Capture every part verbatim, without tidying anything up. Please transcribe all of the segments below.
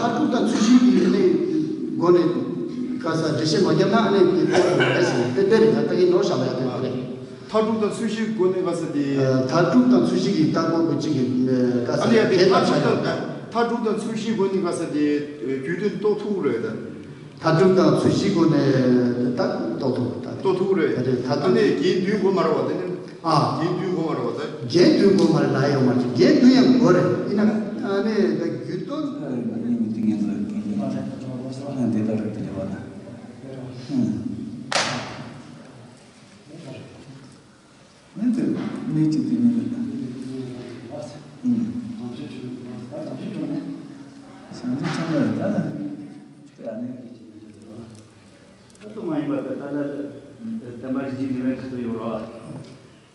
མཐར་ཐུག་དང་ཚུལ་བཞིན་གྱི་ནི་སྒོ་ནས་ག་ས་འགྲེལ་བཤད་མ་བརྒྱབ་ན་ཨ་ནི་དེ་ཐོག་ཏུ་རེད་ཟེར་ཏེ་དེ་རེད། ད་ལྟ་གི་ནོར་བཞག་པ་ཡ་དེ་རེད། མཐར་ཐུག་དང་ཚུལ་བཞིན་སྒོ་ནས་ག་ས་དེ། མཐར་ཐུག་དང་ཚུལ་བཞིན་གྱི་ལྟ་བ་གཅིག་གི་ག་ས་ཨ་ལས་ཡ་དེ་དེ་མཐར་ཐུག་དང་མཐར་ཐུག་དང་ཚུལ་བཞིན་སྒོ་ནས་ག་ས་དེ་རྒྱུད་དོན་རྟོགས་ཐུབ་རེད་ད། མཐར་ཐུག་དང་ཚུལ་བཞིན་སྒོ་ནས་ད་རྟོགས་ཐུབ་ད། རྟོགས་ཐུབ་རེད། ད་དེ་མཐར་ཐུག་ཨ་ནི་རྒྱན་བདུན་དགོས་མ་རེད་བ་དེ་ནི། ཨ། རྒྱན་བདུན་དགོས་མ་རེད་བ་ད། རྒྱན་བདུན་དགོས་མ་རེད་ལ་ཡོད་མ་རེད། རྒྱན་བདུན་ཡང་དགོས་རེད། ཡིན་ན་ཨ་ནི་ད་རྒྱུད་དོན། ཨ་ནི་དེ་ངེས་ཚོ་ཡོད་ཀྱི་ཡིན་ན་འདི་ལྟར་རེད་དེ་ལས་བ་ད། ཨུམ། ཨ་ནི་དེ་གནས་གཅིག་དེ་ཉིད་རེད་ད། ཨུམ། བྱང་ཆུབ་ཚང་མ་རེད་ད། དེ་ཨ་ནི། ད་དུ་མ་ཡིན་པ་ད་ལྟ་ལ་བསྟན་པ་རིགས་ཀྱི་འབྲེལ་བའི་ཁ་ཐུག་ཡོད་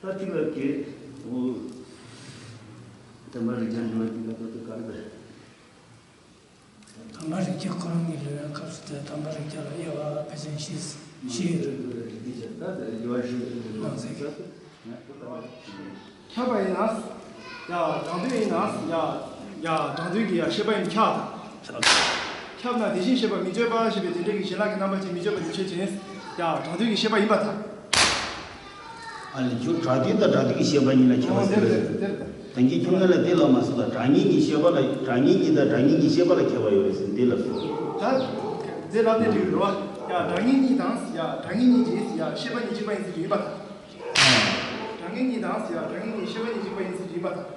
ར། ད་ཐིག་ལ་སྐད། འོ། བསྟན་པ་རིགས་ཀྱི་འབྲེལ་བ་ཐིག་ལ་ད་དུ་ག་རེ་རེད། དམ་པ་རིགས་བརྒྱ་ཁོ་རང་གི་ལུས་པའི་སྐབས་སུ་དེ་དམ་པ་རིགས་བརྒྱ་ལ་དབྱེ་བ་ཕལ་ཆེར་བཞི་བཞི་ཡོད། ད་དབྱེ་བ་བཞི་ཡོད་ནང་གསེས་ཀྱི། ཁྱབ་པ་ཡིན་ན། ཡ། དྲང་དོན་ཡིན་ན། ཡ། ཡ། དྲང་དོན་གྱི་ཡ་ཤེས་པ་ཡིན་ཁྱབ་དང་། ཁྱབ་ན་དེ་བཞིན་གཤེགས་པ་མི་བསྐྱོད་པ་ཞེས་པའི་དེ་འདྲ་གི་ཞལ་ལག་གི་རྣམ་པ་ཅན་མི་བསྐྱོད་པ་ཉིད་ཆོས་ཅན། ཡ། དྲང་དོན་གྱི་ཤེས་པ་ཡིན་པར་ཐལ། ཨ་ལས་ཁྱོད་དྲང་དོན་དང་དྲང་དོན་གྱི་ཤེས་པ་གཉིས་ལ་ཁྱད་པར་ཟེར་བས། དོན་གྱི་ཁྱོད་ང་ལ་དེ་ལ་མ་སོགས་ལ་དྲང་ངེས་ཀྱི་ཤེས་པ་ལ་དྲང་ངེས་ཀྱི་དང་དྲང་ངེས་ཀྱི་ཤེས་པ་ལ་ཁྱད་པར་ཡོད་རེད་ཟེར་འདི་ལ་སོགས། ད། དེ་ལ་དེ་འགྲིག་རེད་བ། ཡ། དྲང་ངེས་གཉིས་དང་། ཡ། དྲང་ངེས་གཉིས་ཀྱི། ཡ། ཤེས་པ་གཉིས་གཅིག་པ་ཡིན་ཟེར་གྱི་ཡིན་པ་དང་། དྲང་ངེས་གཉིས་དང་། ཡ། དྲང་ངེས་གཉིས་ཤེས་པ་གཉིས་གཅིག་པ་ཡིན་ཟེར་གྱི་ཡིན་པ་དང་།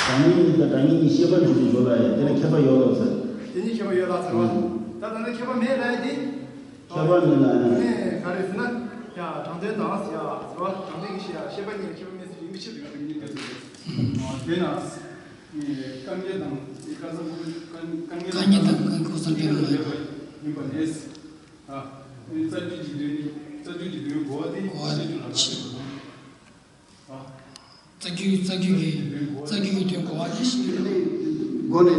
དྲང་ངེས་གཉིས་དང་དྲང་ངེས་གཉིས་ཤེས་པ་འཇུག་པའི་སྦྱོར་བ་ཡང་དེ་ལ་ཁྱད་པར་ཡོད་ལ་ཟེར། དེ་གཉིས་ཁྱད་པར་ཡོད་ལ་ཟེར་བ། ད་ད་ལྟ་ཁྱད་པར་མེད་ལ་ཡ་དེ། ཁྱད་པར་མེད་ལ་ཡ། ནས་ག་རེ་ཟེར་ན། ཡ། དྲང་དོན་དང་། ཡ། ཟེར་བ། དྲང་དོན་གྱི་ཤེས། ཡ། ཤེས་པ་གཉིས་ལ་ཁྱད་པར་མེད་ཟེར་གྱི་ཡིན་པའི་ཕྱིར་དུ་ཡང་དེ་གཉིས་ལ་ཁྱད་པར་མེད། དེ་ན། དཀའ་ངལ་དང་། དཀའ་ཚ་དཀའ་ངལ་དང་། དཀའ་ངལ་དང་། ཡིན་པ་ནས། ཨ། རྩ་རྒྱུད་ཀྱི་དོན་ནི། རྩ་རྒྱུད་ཀྱི་དོན་གོ་བ་དེ་གོ་བ་ཤེས་རྒྱུད་ལ་ཆེ། ཨ། རྩ་རྒྱུད། རྩ་རྒྱུད་ཀྱི། རྩ་རྒྱུད་ཀྱི་དོན་གོ་བ་དེ་ཤེས་རྒྱུད་ལ། སྒོ་ནས་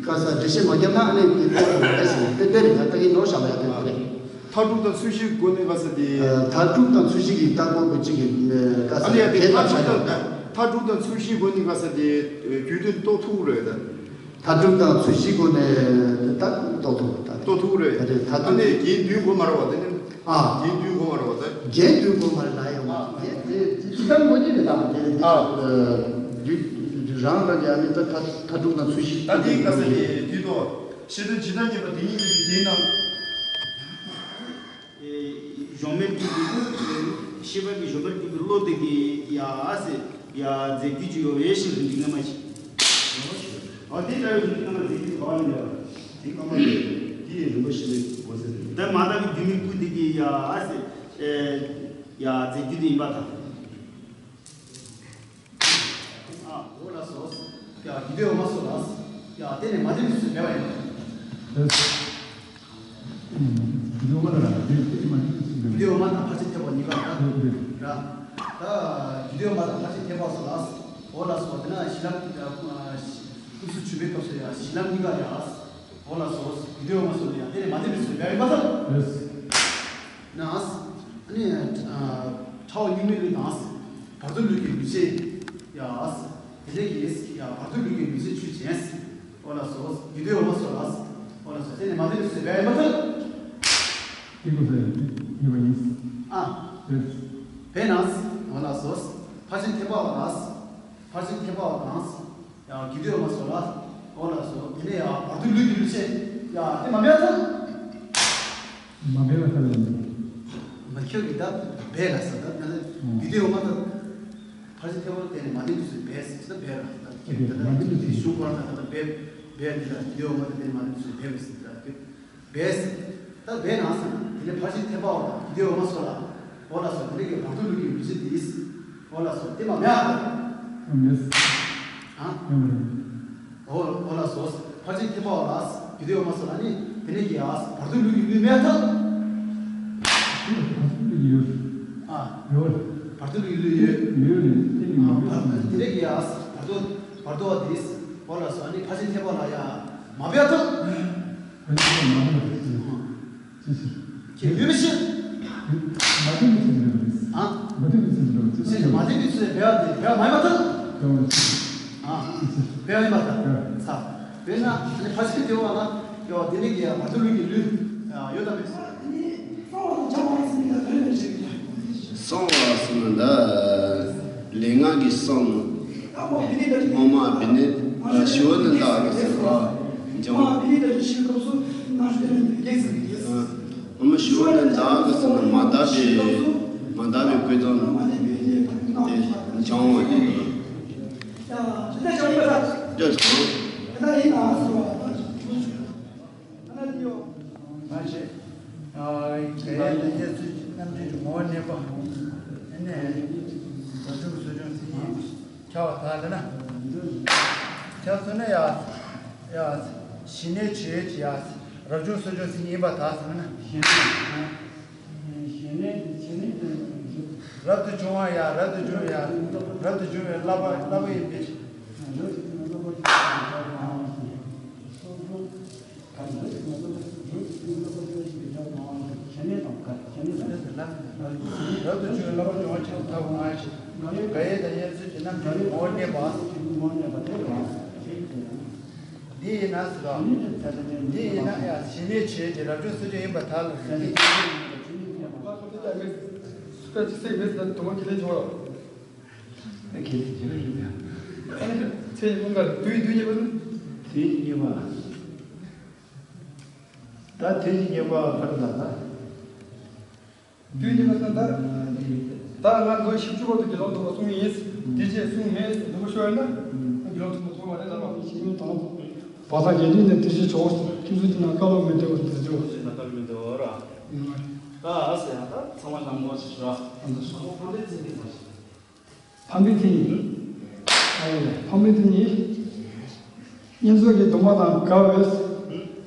ག་ས་འགྲེལ་བཤད་མ་བརྒྱབ་ན་ཨ་ནི་དེ་ཐོག་ཏུ་རེད་ཟེར་ཏེ་དེ་རེད། ད་ལྟ་གི་ནོར་བཞག་པ་ཡ་དེ་རེད། མཐར་ཐུག་དང་ཚུལ་བཞིའི་སྒོ་ནས་ག་ས་དེ། མཐར་ཐུག་དང་ཚུལ་བཞི་གི་ལྟ་བ་གཅིག་གི་ག་ས་ཨ་ལས་ཡ་དེ་དེ་མཐར་ཐུག་དང་། མཐར་ཐུག་དང་ཚུལ་བཞིའི་སྒོ་ནས་ག་ས་དེ་རྒྱུད་དོན་རྟོགས་ཐུབ་རེད་ད། མཐར་ཐུག་དང་ཚུལ་བཞིའི་སྒོ་ནས་ད་རྟོགས་ཐུབ་ད། རྟོགས་ཐུབ་རེད། ད་དེ་མཐར་ཐུག་ཨ་ནི་རྒྱན་བདུན་དགོས་མ་རེད་བ་དེ་ནི། ཨ། རྒྱན་བདུན་དགོས་མ་རེད་བ་ད། རྒྱན་བདུན་དགོས་མ་རེད་ལ་ཡོད་མ་རེད། དེ་དེ་ཅི་ལྟར་དགོས་ཀྱི་རེད་ད། དེ་དེ་ཨ། རྒྱུད་རང་ལ་ཡང་ནི་ད་མཐར་ཐུག་དང་ཚུལ་བཞི། ད་དེའི་སྐབས་སུ་དེ་དུས་ཐོག་ཤེས་དོན་ཇི་ལྟར་རྙེད་པ་དེ་ཉིད་ཀྱི་རྒྱན་རྣམས། གཞོམ་མེད་རྒྱུད་ཀྱི་བློ། ཤེས་པ་གི་གཞོམ་པར་གྱུར་པའི་བློ་དེ་གི་ཡ་ཟེར་ཡ་རྫས་རྒྱུད་ཅིག་ཡོད་པའི་ཞིང་རིག་རྣམ་མ་ཞིག་ཨོ་དེ་ལྟ་བུའི་རིག་རྣམ་མ་རྫས་རྒྱུད་ག་བ་ནས་ཡོད། དེ་ཀ་མ་ཡོད། དེ་ཡི་རིམ་པ་ཤེས་པའི་གོ་ས་དེ། ད་མ་དག་གི་རྒྱུ་མི་སྐུ་དེ་གི་ཡ་ཟེར་ཡ་རྫས་རྒྱུད་དེ་ཡིན་པ་དང་། ཨ། འོ་ལགས་སོ། ཡ་རྒྱུད་སྡེ་འོག་མ་སོགས་ལ། ཡ་དེ་ནས་མ་བསྟན་པའི་ཚུལ་སྦས་པ་ཡིན། རྒྱུད་སྡེ་འོག་མ་ལ་ར་དེ་དེ་མ་བསྟན་པའི་ཚུལ་སྦས། རྒྱུད་སྡེ་འོག་མ་དང་ཕར་ཕྱིན་ཐེག་པ་གཉིས་ཀ་ར། རེད་རེད། ར། ད་རྒྱུད་སྡེ་འོག་མ་དང་ཕར་ཕྱིན་ཐེག་པ་སོགས་ལ། འོ་ལགས་སོ། དེ་ན་གཞི་ལམ་ཀུན་རྫོབ་བྱུང་བའི་སྐབས་སུ་ཡ་གཞི་ལམ་གཉིས་ཀ་ཡ། འོ་ལགས་སོ། རྒྱུད་སྡེ་འོག་མ་སོགས་ལ་ཡང་དེ་ནས་མ་བསྟན་པའི་ཚུལ་སྦས་ཡིན་པར་ཐལ། ཡེས། ན། ཨ་ནི། ཕྲ་བ་གཉུག་མའི་ལུས་དང་། བར་དོ་ལུས་ཀྱི་ལུས་ཅན། ཡ། དེ་འདྲ་གི་ཡ་བར་དོ་ལུས་ཀྱི་ལུས་ཅན་ཆོས་ཅན། འོ་ལགས་སོ། རྒྱུད་སྡེ་འོག་མ་སོགས་ལ། འོ་ལགས་སོ། དེ་ནས་མ་བསྟན་པའི་ཚུལ་སྦས་ཡིན་པར་ཐལ། དེ་ཀུན་ཟེར་ཡོད་པ་ཡིན། ཨ། ཡེས། དེས་ན། འོ་ལགས་སོ། ཕར་ཕྱིན་ཐེག་པ་བ་ལ། ཕར་ཕྱིན་ཐེག་པ་བ་དང་། ཡང་རྒྱུད་སྡེ་འོག་མ་སོགས་ལ། འོ་ལགས་སོ། དེ་ནས་ཡང་བར་དོ་ལུས་ཀྱི་ལུས་ཅན། ཡང་དེ་མ་སྦས་ཐལ། མ་སྦས་པ་ཐལ་ཡིན། མ་ཁྱོད་ཀྱིས་ད་སྦས་ལ་ཟེར་ད། ཨང་། རྒྱུད་སྡེ་འོག་མ་ད། ཕར་ཕྱིན་ཐེག་པ་བརྟེན་ནས་མ་བསྟན་པའི་ཚུལ་སྦས་ཟེར་ད་སྦས་ལ་ད། ཨ་ཁྱོད་ཀྱིས་ད་ད་མ་བསྟན་པའི་ཚུལ་གཞུང་ཁོ་རང་ད་ད་སྦས་སྦས་འདི་ལ་རྒྱུད་སྡེ་འོག་མ་ད་བརྟེན་ནས་མ་བསྟན་པའི་ཚུལ་སྦས་པས་ཟེར་ད་ཁྱོད། སྦས། ད་སྦས་ན་ཟེར། དེ་ནས་ཕར་ཕྱིན་ཐེག་པ་བ་དང་རྒྱུད་སྡེ་འོག་མ་སོགས་ལ། འོ་ལགས་སོ། དེ་ནས་ཀྱི་བར་དོ་ལུས་ཀྱི་ལུས་ཅན་དེ། འོ་ལགས་སོ། དེ་མ་སྦས་ཨ། མེད། ཨ། ཡོད་མ་རེད། འོ་འོ་ལགས་སོ། ཕར་ཕྱིན་ཐེག་པ་བ་ལ་རྒྱུད་སྡེ་འོག་མ་སོགས་ལ་ནི་དེ་ནས་ཀྱི་ཡ་བར་དོ་ལུས་ཀྱི་ལུས་མེད་ཐལ། བར་དོ་ལུས་ཀྱི་ཡོད། ཨ། ཡོད། བར་དོ་ལུས་ཀྱི་ལུས་ཡོད། ཡོད་རེད། དེ་ནི་མ་སྦས་ཨ། དེ་ནས་ཀྱི་ཡ་བར་དོ་བར་དོ་བ་དེ། འོ་ལགས་སོ། ཨ་ནི་ཕར་ཕྱིན་ཐེག་པ་ལ་ཡ་མ་སྦས་ཐལ། ཕར་ཕྱིན་ཐེག་པ་མ་སྦས་ཐལ། ཨ། ཅི་ཕྱིར། ཁྱེད་ཡོད་མི་ཤེས། མ་བསྟན་པའི་ཚུལ་འདྲ་བ་རེད། ཨ། མ་བསྟན་པའི་ཚུལ་འདྲ་བ་ཅི་ཕྱིར་མ་བསྟན་པའི་ཚུལ་སྦས་པ་དེ་སྦས་པ་མ་ཡིན་པར་ཐལ། ཨ། སྦས་པ་ཡིན་པར་ཐལ། ཚ། དཔེར་ན་ཨ་ནི་ཕ་ཤི་དེ་བ་ལ་ཡོད་དེ་ནི་གི་མ་ཐུ་ལུ་གི་ལུས་ཡོད་དམ་མེད། གསང་བ་ཟེར་ན་ད་ལས་ངན་གྱི་གསང་། ཨོ་མ་བི་ནི་ཞི་བ་ནི་ད་ག་ཟེར་བ་འཇམ། ཨོ་མ་ཞི་བ་ནི་ད་ག་ཟེར་བ་འཇམ། ཨོ་མ་ཞི་བ་ནི་ད་ག་ཟེར་ན་མ་དག་པའི་མ་དག་པའི་སྐུ་མཚམས་དེ་འཇམ་བ་ཡིན། ཨ་ནི་ཡོད། ང་ཞེས། ཨ་གལ་ཏེ་ཡེ་ཤུ་རྣམ་འཕྲུལ་གྱི་ངོ་བོ་གནས་པ། ཨ་ནི་རབ་བྱུང་གསོ་སྦྱོང་མཚན་ཉིད་ཁྱབ་པར་ཐལ་ཟེར་ན། ཁྱབ་སོང་ན་ཡ། ཡ། ཞི་གནས་ཆོས་ཀྱི་ཡ། རབ་བྱུང་གསོ་སྦྱོང་མཚན་ཉིད་ཡིན་པར་ཐལ་ཟེར་ན། ཞི་གནས། ཞི་གནས་དེ་ཆོས་ཉིད་དུ། རབ་ཏུ་བྱུང་བ་ཡ། རབ་ཏུ་བྱུང་ཡ། རབ་ཏུ་བྱུང་བའི་བསླབ་པ་བསླབ་པ་ཡིན་པས། རབ་ཏུ་བྱུང་བའི་བསླབ་པ་སྦྱོང་བ་ཆེན་པོ་ཐབས་ལྔ་ཞིག་ག་ཡེ་དང་ཡེ་ཚུལ་གྱི་རྣམ་འགྲེལ་ངོ་བོ་གནས་པ། འདི་ཡིན་ན་ཟེར་བ། འདི་ཡིན་ན་ཡང་ཞི་གནས་ཆོས་ཀྱི་རབ་བྱུང་གསོ་སྦྱོང་ཡིན་པར་ཐལ་ཟེར། ཚེ་ཡི་དངོས་འགལ་དུས་དུས་གཉིས་པ་ནི། དུས་གཉིས་པ། ད་དུས་གཉིས་པ་ག་རེ་ལབ་ན། དུས་གཉིས་པ་ད་ད་ང་ལོ་བཞི་བཅུ་བར་དུ་དགེ་སློང་དུ་མ་གསུངས་ཡིན། དེ་རྗེས་གསུངས་མེད་ཟེར་འདུག་པ་ཤོར་ན་དགེ་སློང་དུ་མ་གསུངས་པ་རེད་ལབ་པ་ཞིག་ཡིན་དང་། བ་དང་དགེ་འདུན་ནི་དེ་བཞིན་ཕྱོགས་སུ་ཁྱིམ་སུ་ཅི་ན་བཀའ་སློབ་མི་འདོད་པར་དེ་ཚོ། ཅི་ན་བཀའ་སློབ་མི་འདོད་པར། ད་ཨ་ཟེར་ཡང་ད་ཚང་མ་ལ་ངོ་ཅི་ཤོད་ཨ། ད་སོ་ཕམ་པའི་ཚིག་འདི་མ་ཤེས། ཕམ་པའི་མཚན་ཉིད། ཨ་ཡེ། ཕམ་པའི་མཚན་ཉིད། བསྙེན་རྫོགས་ཀྱི་སྡོམ་པ་དང་འགལ་བས།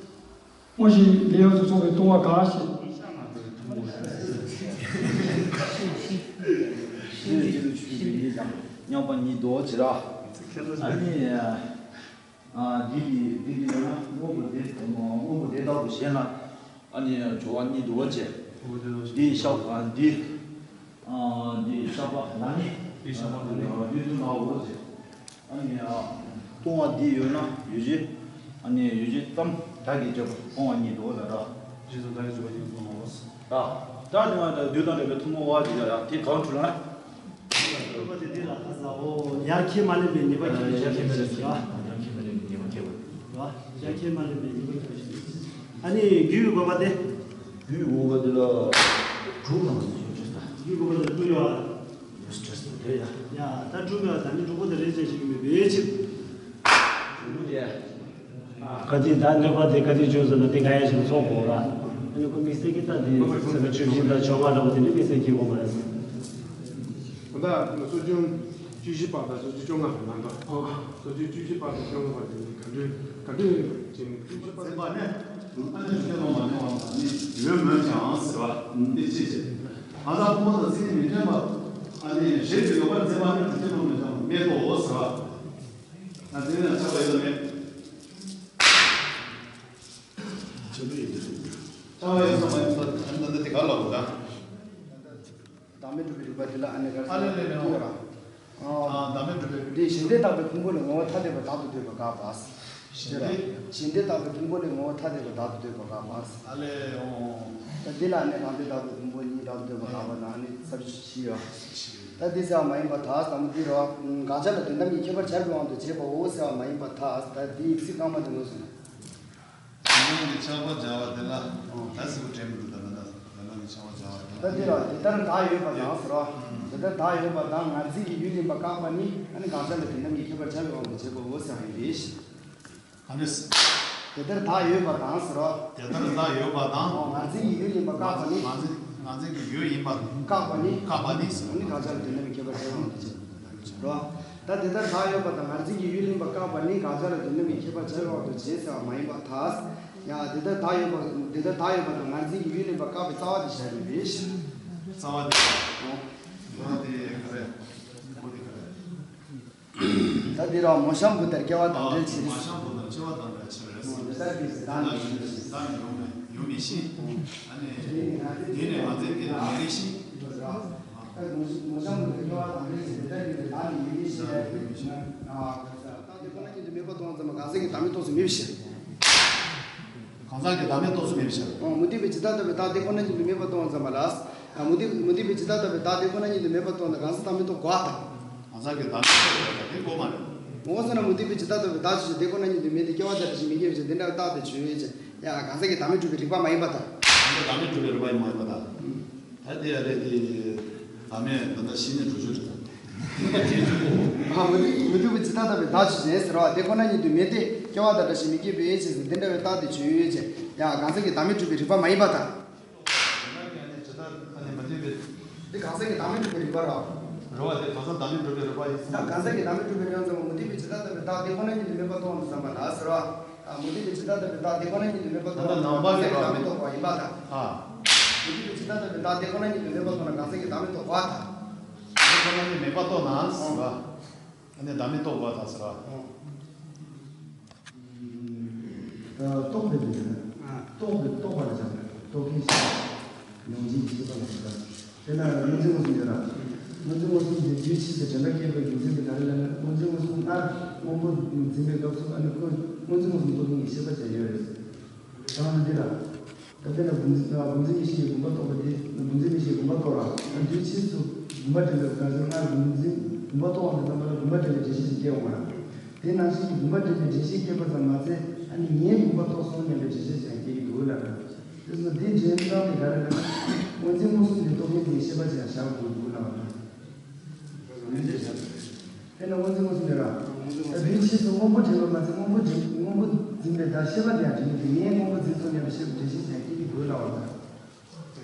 དངོས་གཞི་ལས་ཡོངས་སུ་རྫོགས་པའི་ལྟུང་བ་གང་ཞེས། མཉམ་པ་ཉིད་དོ་ཅི་ར། ཨ་ནི། ཨ། འདི་འདི་འདི་འདི་ཡོད་ན་དངོས་པོ་དེ་དངོས་པོ་དེ་ལྟ་བུ་གཞན་ལ་ཨ་ནི་སྦྱོར་བ་གཉིས་འདུག་པ་བྱས། འདི་བཤགས་པ་འདི། ཨ། འདི་བཤགས་པ་ལ་ནི། འདི་བཤགས་པ་ལ་ནི། ཨ། འདི་དུ་ནའོ་བྱས། ཨ་ནི་ཨ། ལྟུང་བ་འདི་ཡོད་ན་ཡོད་ཅེས། ཨ་ནི་ཡོད་ཅེས་ཙམ་བདག་གིས་བརྗོད་པ་སྤོང་བ་ཉིད་དུ་ལ་ར། རྗེས་སུ་བདག་གིས་བརྗོད་པ་ཉིད་དུ་སྤོང་བ། ད་ད་ནི་ང་ད་བདུད་དང་འདྲ་བའི་ཐུན་མོང་བ་ཅིག་ཡ་ཡ་དེ་གང་འཁྲུལ་ན། ལྟུང་བ་དེ་འདི་ལ་ཁ་ཟ་འོ། ཡར་ཁས་མ་ལེན་པའི་ཉེས་པ་ཁྱད་པར་ཅན་ཞིག་རེད་ཟེར་བ། ཡར་ཁས་མ་ལེན་པའི་ཉེས་པ་ཁྱད་པར། རེད་བ། ཡར་ཁས་མ་ལེན་པའི་ཉེས་པ་ཁྱད་པར་ཅན་ཞིག་ཨ་ནི་རྒྱུའི་དགོས་པ་དེ། རྒྱུའི་དགོས་པ་དེ་ལ་དྲུག་ནང་ཡོད་ཅེས་དང་། རྒྱུའི་དགོས་པ་དེ་དྲུག་ཡོད་ཨ། ཡོད་ཅེས་དང་དེ་ཡ། ཡ་ད་དྲུག་ཡོད་ད་ནི་དྲུག་པོ་དེ་རེད་ཅེས་ཞིག་མེད་པའི་ཕྱིར། དྲུག་པོ་དེ། ག་དུས་ད་གནོད་པ་དེ་ག་དུས་བྱུང་སོང་ན་དེ་ག་ཡང་ཞིག་ཚོགས་དགོས་ར། ཨ་ནི་ཁོ་དམིགས་བསལ་གྱི་ད་དེ་ཚེས་པ་བཅུ་བཞི་དང་བཅོ་ལྔ་འདྲ་པོ་དེ་ནི་དམིགས་བསལ་གྱི་དགོས་མ་རེད། ད་གསོ་སྦྱོང་བཅུ་བཞི་པ་དང་གསོ་སྦྱོང་བཅོ་ལྔ་པ་ནང་དུ། གསོ་སྦྱོང་བཅུ་བཞི་པ་དང་བཅོ་ལྔ་པ་དེ་ནི་ག་འདྲ་ག་འདྲ་ཡིན་པ་ཅིག་ནི་བཅུ་བཞི་པ་ཟེར་བ་ནི། ཨ་ནི་ཞུ་ལོང་མ་ནི་བ་ནི་ཡོད་མོད་ཀྱང་ཟེར་བ་འདི་ཅི་བྱེད། ང་ཚང་ཕུང་པོ་དང་མཚན་ཉིད་མི་མཐུན་པ། ཨ་ནི་ཞེས་པའི་ཡོད་པར་འཛིན་པ་ནི་གྲུབ་ཆེན་པོ་མི་འཆང་མེད་དོ་ཟེར་བ། ང་འཛིན་ན་ཆགས་པ་ཡོད་མེད། ཆགས་པ་ཡོད་མེད། ཆགས་པ་ཡོད་ས་མ་ཡིན་པ་ཨ་ནི་ད་ལྟ་དེ་ག་ལ་འོ་ད། བདག་མེད་སྒྲུབ་པའི་རིགས་པ་དེ་ལ་ཨ་ནི་ག་རེ་ཟེར་ན་ཨ་ལེ་ལེ་ལེ་ལྟུང་བ། ཨ། བདག་མེད་སྒྲུབ་པའི། འདི་གཞན་དོན་བརྟག་པའི་ཕུང་པོ་ལས་ངོ་བོ་ཐ་དད་པ་བདག་ཏུ་འདོད་པ་དགག་པ། གཞན་དོན། གཞན་དོན་བརྟག་པའི་ཕུང་པོ་ལས་ངོ་བོ་ཐ་དད་པ་བདག་ཏུ་འདོད་པ་དགག་པ། ཨ་ལེ་ཨོ། ད་འདི་ལ་ནི་གང་དོན་བརྟག་པའི་ཕུང་པོ་ཉིད་བདག་ཏུ་འདོད་པ་དགག་པ་ན་ནི་ས་བཅུ་བཞི་ཡོད། ད་འདི་ཟེར་བ་མ་ཡིན་པར་ཐལ། དང་པོ་འདི་རོ། དགག་བྱ་ལ་དོན་དམ་གྱི་ཁྱད་པར་སྦྱར་བའི་དབང་དུ་བྱས་པའོ་ཟེར་བ་མ་ཡིན་པར་ཐལ། ད་འདིའི་ཚིག་རྐང་པ་དེ་ངོས་སུ་ན། དོན་དམ་གྱི་ཁྱད་པར་སྦྱར་བ་དེ་ལ་ད་ཟེར་བ་དྲན་མི་འདུག་ད་ལ་ད་དོན་དམ་གྱི་ཁྱད་པར་སྦྱར་བ་དེ་ལ། ད་འདི་ལ་དེ་ལྟར་བདག་ཡོད་པ་དང་ཟེར་རོ། དེ་ལྟར་བདག་ཡོད་པ་དང་ངར་འཛིན་གྱི་ཡུལ་ཡིན་པ་བཀག་པ་ནི་ཨ་ནི་དགག་བྱ་ལ་དོན་དམ་གྱི་ཁྱད་པར་སྦྱར་བའི་དབང་དུ་བྱས་པའོ་ཟེར་བ་ཡིན་ཏེ། ག་ནས། དེ་ལྟར་བདག་ཡོད་པ་དང་ཟེར་རོ། དེ་ལྟར་བདག་ཡོད་པ་དང་། ངར་འཛིན་གྱི་ཡུལ་ཡིན་པ་བཀག་པ་ནི། ངར་འཛིན་ངར་འཛིན་གྱི་ཡུལ་ཡིན་པ། བཀག་པ་ནི། བཀག་པ་ནི། ཨ་ནི་དགག་བྱ་ལ་དོན་དམ་གྱི་ཁྱད་པར་སྦྱར་བའི་དབང་དུ་བྱས། རོ། ད་དེ་ལྟར་བདག་ཡོད་པ་དང་ངར་འཛིན་གྱི་ཡུལ་ཡིན་པ་བཀག་པ་ནི་དགག་བྱ་ལ་དོན་དམ་གྱི་ཁྱད་པར་སྦྱར་བའི་དབང་དུ་བྱས་ཟེར་བ་མ་ཡིན་པར་ཐལ། ཡང་དེ་ལྟར་བདག་ཡོད་པ་དེ་ལྟར་བདག་ཡོད་པ་དང་ངར་འཛིན་གྱི་ཡུལ་ཡིན་པ་བཀག་པའི་རྩ་བ་དེ་བཞག་ཡོད་པས། རྩ་བ་དེ། ཨོ། རྩ་བ་དེ་ག་རེ། ཁོ་དེ་ག་རེ། ད་འདི་ར་མོ་གཤམ་བུ་ལྟར་སྐྱེ་བ་དང་འབྲེལ་ཕྱིར། མོ་གཤམ་བུ་ལྟར་སྐྱེ་བ་དང་འབྲེལ་ཕྱིར་རེད། འོ་དེ་ལྟར་གྱི་ཟེར་བདག་ནི་ཡོད་མེད་ཤེས། བདག་ནི་ཡོད་མེད་ཡོད་མེད་ཤེས། ཨ་ནི་དེ་ནི་ང་ཚོའི་སྐད་དུ་མེད་ཤེས། ད་མོ་གཤམ་བུ་ལྟར་སྐྱེ་བ་དང་འབྲེལ་ཕྱིར་དེ་ལྟར་གྱི་ཟེར་བདག་ནི་ཡོད་མེད་ཤེས། ཨ། མེད་པར་གཏོང་བ་ཙམ་པ་གང་ཟག་གི་བདག་མེད་རྟོགས་སུ་མེད་པའི་ཕྱིར། གང་ཟག་གི་བདག་མེད་རྟོགས་སུ་མེད་པའི་ཕྱིར། ཨོ། མུ་སྟེགས་པའི་ཇི་ལྟར་ལྟ་བུའི་བདག་དེ་ཁོ་ན་ཉིད་དུ་མེད་པར་གཏོང་བ་ཙམ་པ་ལ། ཨ། མུ་སྟེགས་མུ་སྟེགས་པའི་ཇི་ལྟར་ལྟ་བུའི་བདག་དེ་ཁོ་ན་ཉིད་དུ་མེད་པར་རྟོགས་ན་གང་ཟག་བདག་མེད་རྟོགས་དགོས་པ་དང་། གང་ཟག་གི་བདག་མེད་རྟོགས་དགོས་པ་དེ་དགོས་མ་རེད། འོ་ཟེར་ན་མུ་སྟེགས་པའི་ཇི་ལྟར་ལྟ་བུའི་བདག་ཆོས་ཅན། དེ་ཁོ་ན་ཉིད་དུ་མེད་དེ། སྐྱེ་བ་དང་བྲལ་ཞིང་མི་སྐྱེ་བའི་ཕྱིར། དེ་འདྲ་བའི་རྟགས་དེ་བརྗོད་པའི་ཕྱིར། ཡང་གང་ཟག་གི་བདག་མེད་སྒྲུབ་པའི་རིགས་པ་མ་ཡིན་པ་དང་། གང་ཟག་བདག་མེད་སྒྲུབ་པའི་རིགས་པ་ཡིན་མ་ཡིན་པ་དང་། ད་དེ་ཡ་རེད་དེ། བདག་མེད་ད་ལྟ་ཤི་ནས་འགྲོ་རྒྱུ་རེད་ད། ཨ། མུ་སྟེགས་མུ་སྟེགས་པའི་ཇི་ལྟར་ལྟ་བུའི་བདག་ཆོས་ཅན་ཟེར་བ་དེ་ཁོ་ན་ཉིད་དུ་མེད་དེ། སྐྱེ་བ་དང་བྲལ་ཞིང་མི་སྐྱེ་བའི་ཕྱིར་ཟེར། དེ་འདྲ་བའི་རྟགས་དེ་བརྗོད་པའི་ཕྱིར། ཡང་གང་ཟག་གི་བདག་མེད་སྒྲུབ་པའི་རིགས་པ་མ་ཡིན་པ་དང་། འདི་གང་ཟག་གི་བདག་མེད་སྒྲུབ་པའི་རིགས་པ་རོ། རོ་བ་དེ། གང་ཟག་གི་བདག་མེད་སྒྲུབ་པའི་རིགས་པ་ཡིན་ཙང་། མུ་སྟེགས་པའི་ཇི་ལྟར་ལྟ་བུའི་བདག་དེ་ཁོ་ན་ཉིད་དུ་མེད་པར་རྟོགས་པ་ཙམ་པ་ལ་ཟེར་བ། ཨ། མུ་སྟེགས་པའི་ཇི་ལྟར་ལྟ་བུའི་བདག་དེ་ཁོ་ན་ཉིད་དུ་མེད་པར་རྟོགས་པ་ཙམ་པ་ལ། ད་ལྟ་ནང་པ་གི་རོ་བ་མེད་པར་རྟོགས་པ་ཡིན་པ་དང་། ཨ། མུ་སྟེགས་པའི་ཇི་ལྟར་ལྟ་བུའི་བདག་དེ་ཁོ་ན་ཉིད་དུ་མེད་པར་རྟོགས་ན་གང་ཟག་གི་བདག་མེད་རྟོགས་དགོས་པ་དང་། དེ་ཁོ་ན་ཉིད་མེད་པར་རྟོགས་ན་ཟེར་བ། ཨ་ནི་བདག་མེད་རྟོགས་དགོས་པ་དང་ཟེར་བ། ཨ། རྟོགས་པའི་དེ་ནི། ཨ། རྟོགས་པའི་རྟོགས་པ་ལ་སྦྱར་བ། རྟོགས་མཁན་ཤེས་པ། ལུང་འཇིག་ཤེས་པ་ལ་སྦྱར་བ། དེ་ན་སྔོན་འཛིན་མངོན་སུམ་ཡོད་ར། སྔོན་འཛིན་མངོན་སུམ་དེ་དུས་ཕྱིས་སུ་དྲན་པ་སྐྱེས་པའི་རྒྱུ་མཚན་དེ་ག་རེ་ལབ་ན། སྔོན་འཛིན་མངོན་སུམ་སྔར་སྔོན་པོ་འཛིན་པའི་སྐབས་སུ། ཨ་ནི་ཁོས་སྔོན་འཛིན་མངོན་སུམ་རྟོགས་མཁན་གྱི་ཤེས་པ་ཅིག་ཡོད་རེད། དང་ནི་འདི་ལ། ད་དེ་ལ་བུམ་འཛིན། བུམ་འཛིན་མིག་ཤེས་ཀྱིས་བུམ་པ་རྟོགས་པ་དེ། བུམ་འཛིན་མིག་ཤེས་ཀྱིས་བུམ་པ་རྟོགས་ར། དུས་ཕྱིས་སུ་བུམ་པ་དྲན་པའི་སྐབས་སུ། སྔར་བུམ་འཛིན་བུམ་པ་རྟོགས་པ་དང་ཙམ་པ་ལ་བུམ་པ་དྲན་པའི་དྲན་ཤེས་ཤིག་སྐྱེ་འོང་བ་ར། དེ་ནང་བཞིན་གྱི་བུམ་པ་དྲན་པའི་དྲན་ཤེས་སྐྱེས་པ་ཙམ་མ་ཚད། ཨ་ནི་ངས་བུམ་པ་རྟོགས་སོང་སྙམ་པའི་དྲན་ཤེས་ཤིག་ཡང་སྐྱེ་གི་འདུག་ལབ་ར། དེ་སོང་དེའི་འགྲེལ་སྟངས་དེ་ག་རེ་ལབ་ན། སྔོན་འཛིན་མངོན་སུམ་དེ་རྟོགས་མཁན་དེའི་ཤེས་པ་ཅིག་ཡང་བཞག་དགོས་འདུག་ལབ་པ་ར། དེ་ནི་སྔོན་འཛིན་མངོན་སུམ་ཡིན་ར། ད་དུས་ཕྱིས་སུ་སྔོན་པོ་དྲན་པ་མ་ཚད། སྔོན་པོ་དྲན། སྔོན་པོ་འཛིན་པའི་བདག་ཤེས་པ་དེ་ཡང་དྲན་གྱི་འདུག་ངས་སྔོན་པོ་འཛིན་སོང་སྙམ་པའི་ཤེས་པ་དྲན་ཤེས་ཅན་སྐྱེ་གི་འདུག་ལབ་པ་དང་།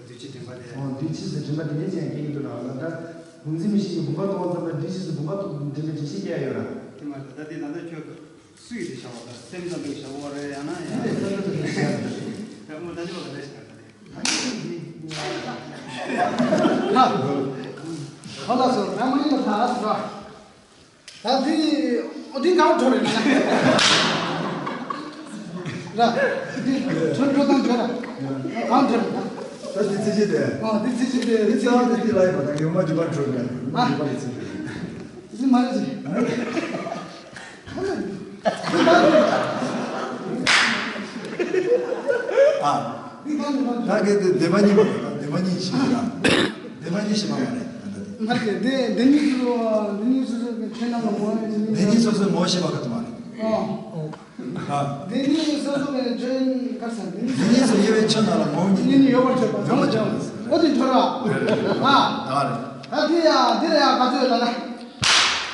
དུས་ཕྱིས་དྲན་པ་དེ། འོ། དུས་ཕྱིས་སུ་དྲན་པ་དེ་འདྲ་ཅན་སྐྱེ་གི་འདུག་ལབ་པ་དང་། ད་བུམ་འཛིན་མིག་ཤེས་ཀྱིས་བུམ་པ་རྟོགས་པ་ཙམ་པ། དུས་ཕྱིས་སུ་བུམ་པ་རྟོགས། དྲན་པའི་དྲན་ཤེས་སྐྱེ་ཡ་ཡོད་ར། དེ་མ་རེད། ད་དེ་ད་ལྟ་ཁྱོད་ཀྱི་སུ་ཡིས་དེ་བཞག་པ་དང་། སེམས་ཙམ་པས་བཞག་པ་རེད། ཡང་ན་ཡང་། དེ་ལས་སེམས་ཙམ་པས་བཞག་པ་རེད། ད་མོ་ད་ཅི་བ་ག་རེ་བཞག་པ་རེད། ཧ་ལ་སོ། ང་མ་ཡིན་པ་ད་ཟེར་བ། ད་འདི། ཨོ། འདི་གང་འགྲོ་རེད་ན། ར། འདི་ཚོན་འགྲོ་སྟངས་བརྗོད་ན། གང་འགྲོ་རེད་ན། ད་འདི་ཚིག་ཅིག་དེ། ཨ། འདི་ཚིག་ཅིག་དེ། འདི་ཚིག་ཅིག་དེ། འདི་ལ་ཡོད་པ་དང་ཡོད་མ་འགྲོ་བ་འགྲོ་རེད། ཨ། ཡོད་པ་ལ་ཚིག་དེ། འདི་མ་རེད་ཅིག་ཨ། ད་གལ་ཏེ་བདེན་པ་གཉིས་པ་དང་བདེན་པ་གཉིས་ཤེས་ན། བདེན་པ་གཉིས་ཤེས་པ་མ་རེད། མ་རེད། བདེན་བདེན་གཉིས་སོ་སོ། བདེན་གཉིས་སོ་སོའི་ཆོས་རྣམས་ལ་ངོ་བོ་ཉིད་ནི། བདེན་གཉིས་སོ་སོའི་ངོ་བོ་ཤེས་པ་ཁོ་ཐག་མ་རེད། ཨ། ཨ། བདེན་གཉིས་སོ་སོའི་ཆོས་ག་རེ་ཟེར། བདེན་གཉིས་སུ་དབྱེ་བའི་ཆོས་རྣམས་ལ་ངོ་བོ་ཉིད་ཉིད་ནི་ཡོད་པར་བརྗོད་པ། ཡོད་པར་བརྗོད་པ། ཨོ། དེ་འགྲོ་ར། རེད་རེད་རེད། ཨ། ད་རེད། ད་དེ་ཡང་འདི་ལ་ཡང་ག་ཚོད་ལབ་ན།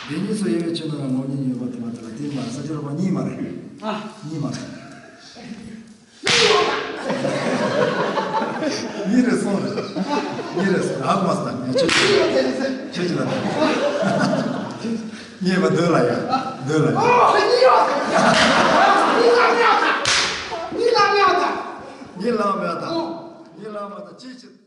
བདེན་གཉིས་སུ་དབྱེ་བའི་ཆོས་རྣམས་ལ་ངོ་བོ་ཉིད་ནི་ཡོད་པར་ཐལ་བ་དེ་ལ་དེ་མ་རེད། ས་ཆ་རོགས་པ་གཉིས་མ་རེད། ཨ། གཉིས་མ་རེད། གཉིས་རེད་སོང་རེད། གཉིས་རེད་སོང་། ཧ་གོ་མ་སོང་། ངས་ཁྱོད་ཁྱོད་ཀྱི་ལ་ད། གཉིས་པ་འདོད་ལ་ཡ། འདོད་ལ་ཡ། གཉིས་ལ་མེད་ད། གཉིས་ལ་མེད་ད། གཉིས་ལ་མེད་ད། ཅི་ཅི།